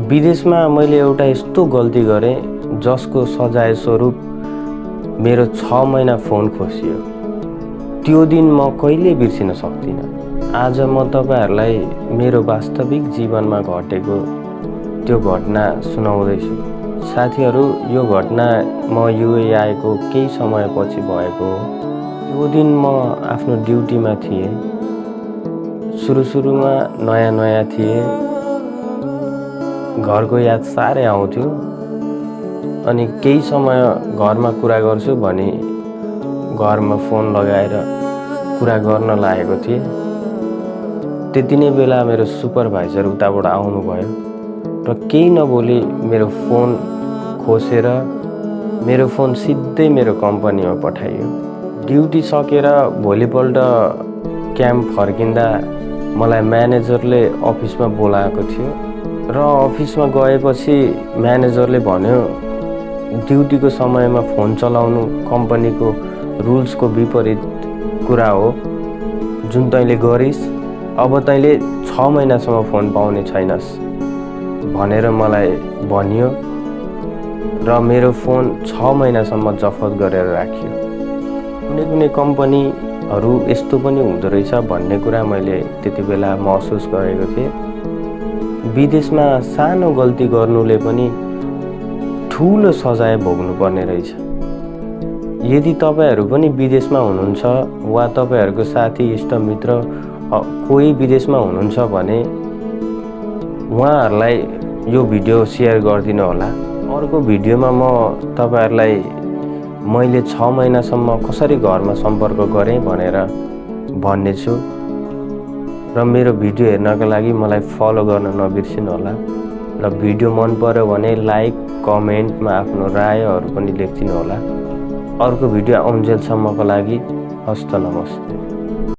विदेशमा मैले एउटा यस्तो गल्ती गरेँ जसको सजाय स्वरूप मेरो 6 महिना फोन खोसियो। त्यो दिन म कहिले बिर्सिन सक्दिनँ। आज म तपाईहरुलाई मेरो वास्तविक जीवनमा घटेको त्यो घटना सुनाउँदैछु। साथीहरु, यो घटना म युए आएको केही समयपछि भएको हो। त्यो दिन म आफ्नो ड्युटीमा थिएँ। सुरुमा नयाँ थिएँ। घरको याद साह्रै आउँथ्यो। अनि केही समय घरमा कुरा गर्छु भने घरमा फोन लगाएर कुरा गर्न लागेको थिएँ। त्यति नै बेला मेरो सुपरभाइजर उताबाट आउनुभयो र केही नबोली मेरो फोन खोसेर मेरो फोन सिधै मेरो कम्पनीमा पठाइयो। ड्युटी सकेर भोलिपल्ट क्याम्प फर्किँदा मलाई म्यानेजरले अफिसमा बोलाएको थियो र अफिसमा गएपछि म्यानेजरले भन्यो, ड्युटीको समयमा फोन चलाउनु कम्पनीको रुल्सको विपरीत कुरा हो। जुन तैँले गरिस्, अब तैँले 6 महिनासम्म फोन पाउने छैनस् भनेर मलाई भनियो र मेरो फोन 6 महिनासम्म जफत गरेर राखियो। कुनै कम्पनीहरू यस्तो पनि हुँदो रहेछ भन्ने कुरा मैले त्यति बेला महसुस गरेको थिएँ। विदेशमा सानो गल्ती गर्नुले पनि ठूलो सजाय भोग्नुपर्ने रहेछ। यदि तपाईहरु पनि विदेशमा हुनुहुन्छ वा तपाईहरुको साथी इष्टमित्र कोही विदेशमा हुनुहुन्छ भने उहाँहरुलाई यो भिडियो शेयर गरिदिनु होला। अर्को भिडियोमा म तपाईहरुलाई मैले 6 महिनासम्म कसरी घरमा सम्पर्क गरेँ भनेर भन्ने छु र मेरो भिडियो हेर्नका लागि मलाई फलो गर्न नबिर्सिनु होला र भिडियो मन पर्यो भने लाइक कमेन्टमा आफ्नो रायहरु पनि लेखिदिनु होला। अर्को भिडियो आउन्जेलसम्मको लागि हस्त नमस्ते।